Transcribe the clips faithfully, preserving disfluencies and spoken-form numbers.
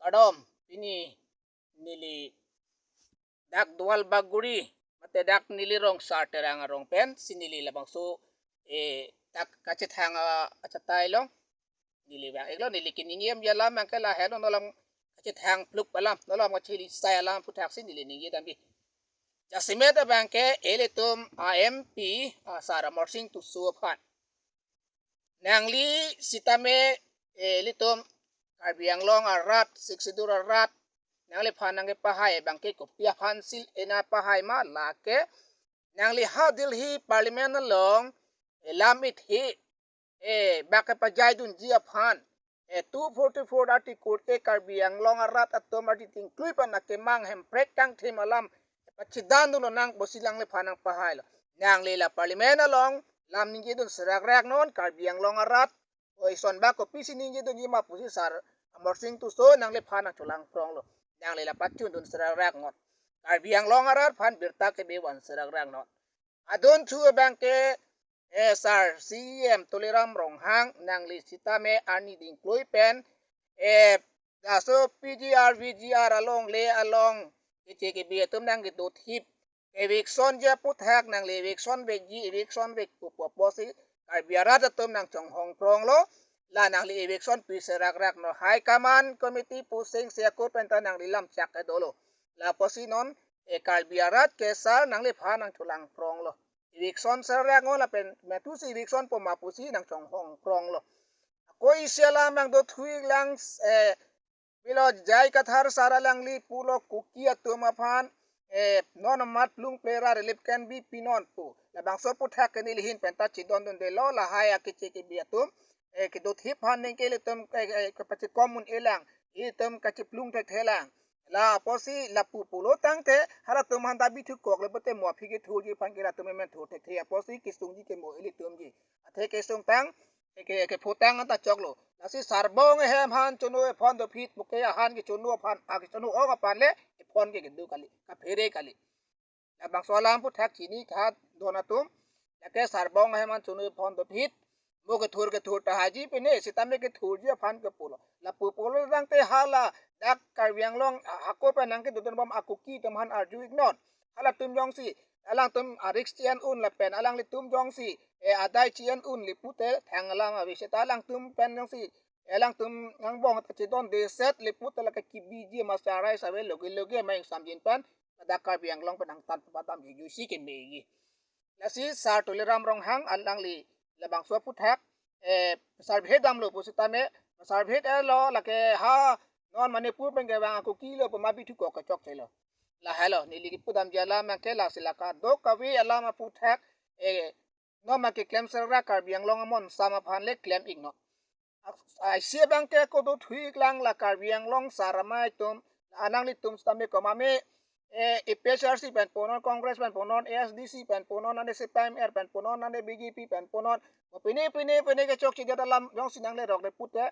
Kardom, pini neli dak Duar Bagori, mate dak neli rong Sar Terang arong pensi neli labangso, eh, dak kachethang, ah, achatai along neli vang-iklo. Neli keningje alam abangke lahelo, non alam kachethang pluk alam, non alam kachili sai alam aphuthaksi neli ningje damji. Jasemet abangke ilitum a-M P, ah, Sar Amarsing Tisso aphan. Nangli sitame, eh, ilitum Karbi Anglong arat, Sixth Schedule arat, nangliphan nangkepahai abangke kopi aphansi nangpahai ma, lake nangli ha Delhi Parliament along, eh, lam ithe, eh, bak kepajaidunji aphan, eh, two forty-four article ke Karbi Anglong arat atum ardi tingklui pen akemang hemprek kangthim alam pachedandunlo nang pusi nangliphan nangpahailo. Nangli la Parliament along lam ningjedun serakrak non, Karbi Anglong arat o ison bak kopisi ningjedunji ma pusi Sar Amarsing Tisso nangliphan nangcholangphronglo. Nangli la pachundun serakrak non. Karbi Anglong arat aphan birta kebiwan serakrak non. Adunthu abangke, eh, Sar C E M Tuliram Ronghang, nangli sitame arni dingklui pen, eh, laso P G R, V G R along le along keche kebi atum nangkedothip. Eviction ji aputhak nangli eviction vekji, eviction vekpo pu apotsi Karbi arat atum nangchonghongphronglo. La nangli eviction pi serakrak non, High Command Committee pusing si ako penta nangli lam chak ke dolo. La apotsi non, eh, Karbi arat ke Sar nangliphan nangcholangphronglo. Eviction serakrak non lapen metusi eviction po ma pusi nangchonghongphronglo. Ako isi alam nangdothu-iklang, eh, pilo J I Kathar Sar alangli pulo Kuki atum aphan, eh, non amat plung plera relief camp bi pinon pu. Labangso aputhak ke neli ahin penta chedondundelo, lahai akeche kebi atum, eh, kedothip aphan ningke ilitum, eh, eh, kepachekom un-elang, ilitum kacheplung thekthelang. La apotsi lapu pulo tangte, halatum aphan ta bithu koklo pute mo aphi kethurji aphan ke latum amen thur thekthe apotsi kesungji ke mo ilitumji. Athe kesung tang, ke, ke, kepho tang anta choklo. Lasi Sarbong ahem aphan chono ephon dopik puke ahan kechono aphan, a kechono-ong aphan le ephon ke kedo kali, kaphere kali. Labangso alam aputhak chini khat don atum. Lake Sarbong ahem aphan chono ephon dopik. Mo kethur kethur tahai ji pine, sitame kethurji aphan kepulo. Lapu pulo tangte hala dak Karbi Anglong, ah, hako pen nangkedodun bom a-Kuki atum aphan arju-iknon. Halatum jongsi alangtum a-risk chi-en un lapen alanglitum jongsi, eh, adai chi-en un le pute thang alam ave, seta alangtum pen jongsi, eh, alangtum angbong ta chedonde set le pute lake kebiji ma charai save loge loge ma ingsamjin pen dak Karbi Anglong pen angtan padam ji jusi kemeji. Lasi Sar Tuliram Ronghang alangli labangso aputhak, eh, survey damlo pusitame, survey-etlo lake ha non Manipur pen kevang a-Kuki lo pu ma bithu kok kechokchelo. Lahelo, neli kepudamji alam abangke lasi la kadokave alam aputhak, eh, non ma keklem serakrak Karbi Anglong amonsam aphan le klem-iknon. Isi abangke ako dothu-iklang la Karbi Anglong Sar amei atum, alanglitum sitame komatme, eh, A P H L C pen punon, Congress pen punon, A S D C pen punon, nane C P I M L pen punon, nane B J P pen punon. Mo pine pine pine kechokchedet alam jongsi nanglerok le pute,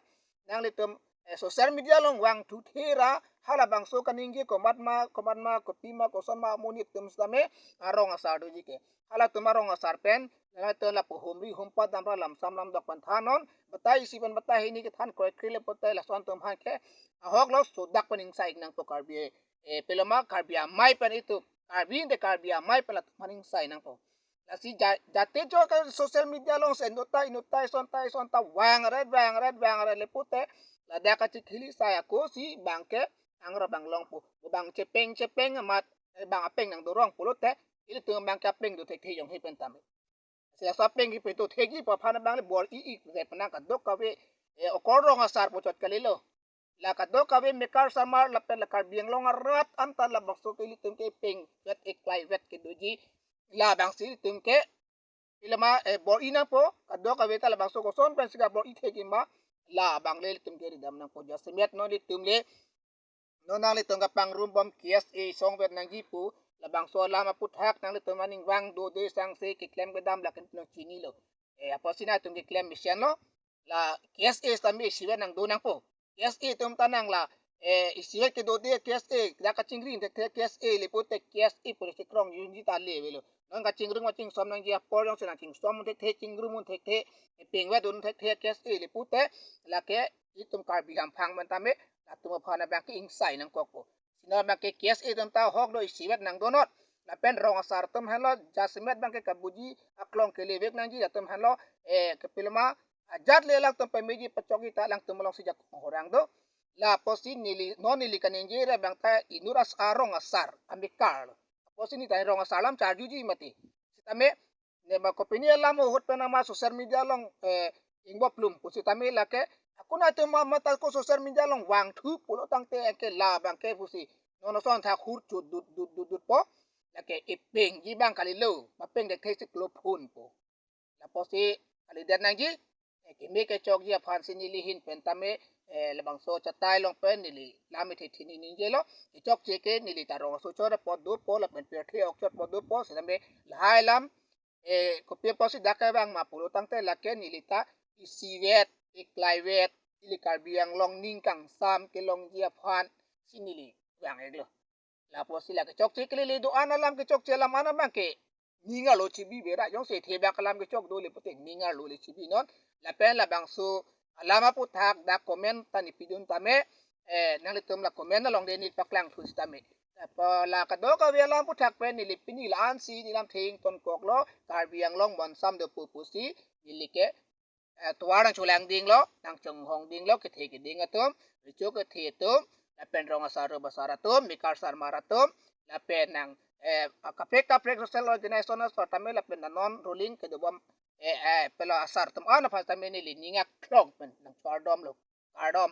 nanglitum, eh, social media along vangthu thera, halabangso kaningje komat ma, komat ma, kopi ma, koson ma amonit atum sitame arong asar doji ke. Halatum arong asar pen, nanglitum lapu humri humpat damra lamsam lamdok pen thannon, batai isi pen batai hini kethan kroikre le pute lason atum aphan ke ahok lo, sodak pen ingsai-ik nangpo Karbi, eh, peloma Karbi amei pen itum, Karbi ante Karbi amei pen latum aphan ingsai nangpo. Lasi ja-, jate jo ke social media alongsi inut ta inut ta ison ta ison ta vangret vangret vangret le pute, ladak kachikhili sai ako si abangke angrap anglong pu. Bang chepeng chepeng amat, eh, bang apeng nangdorong pulote, ilitum abangke apeng do thekthe jong hi pen tame. Sila so apeng hi pen do thekji pu aphan abang le bor-i-ik re penang kadokave, eh, okor rong asar pu chot kalilo. La kadokave mekar samar lapen la Karbi Anglong arat anta labangso ke ilitum ke peng vet eklai vet kedoji. Labangsi ilitum ke ilama, eh, bor-i nangpo, kadokave ta labangso koson pensi kabor-i thekji ma, labang le ilitum ke ridam nangpo. Jasemet non ilitum le, non nanglitum kapangrum bom K S A song vet nangji pu, labangso alam aputhak nanglitum aning vang dode sangse keklem kedam lakan nang chinilo. Eh, apotsi nangtum keklem mesenlo, la K S A sitame isi vet nangdo nangpo. K S A atum ta nang la, eh, isivet kedo de K S A, dak kachingri thekthe K S A le pute K S A pu si krong unji ta le avelo. Non kachingrum kachingsom nangji apor jongsi nangchingsom thekthe, chingrum thekthe, pengvet un thekthe K S A le pute, lake itum Karbi Anglong aphan tame, latum aphan abang ke ingsai nangkokpo. Si non abang ke K S A atum ta hok do isivet nangdonot. Lapen rong asar atum henlo, jasemet abang ke kabuji aklong kelevek nangji atum henlo, eh, kepilma, ajat le alangtum pameji pachokji ta alangtum alongsi jakong horang do. Lapusi neli, non neli kaningje ra abang ta inut as arong asar, amekar lo. Lapusi neli ta rong asar alam charjuji mati. Sitame, ne ba kopine alam ahut pen ama social media along, eh, ingboplum pusitame lake, akuna atum ama ta ko social media along vangthu pulo tangte anke la abang ke pusi. Non ason thak hur chut dut dut dut dut po. Lake ipengji abang kalilo, mapeng de thesi klo phun po. Lapusi kalidet nangji, eh, keme kechokji aphan si neli ahin pen tame, eh, labangso chatai along pen neli lam ithi thini ningjelo, kechokche ke neli ta rong aso chot apot dopo, lapen pirthe ok chot apot dopo, sitame lahai alam, eh, kopi apotsi dak kevang ma pulo tangte lake neli ta isivet, iklaivet, ili Karbi Anglong ning kangsam kelongji aphan si neli vang-iklo. Lapusi la kechokche kelele do-an alam, kechokche alam an abang ke ning arlo chibi bera, jongsi thebak alam kechok do le pute ning arlo le chibi non. Lapen labangso alam aputhak dak comment ta neli pidun tame, eh, nanglitum la comment along de neli paklangthu sitame. Apa la kadokave alam aputhak pen neli pini la-ansi neli lam thengtonkoklo, Karbi Anglong bonsam dopo pusi neli ke, eh, tovar nangcholang dinglo, nangchonghong dinglo, kethe keding atum, recho kethe atum, lapen rong asar rup asar atum, mekar sarmar atum, lapen nang, eh, kaprek kaprek social organization asor tame lapen non ruling kedobom, eh, eh, pelo asar atum an aphan tame neli ning aklong pen nangchordomlo, kardom.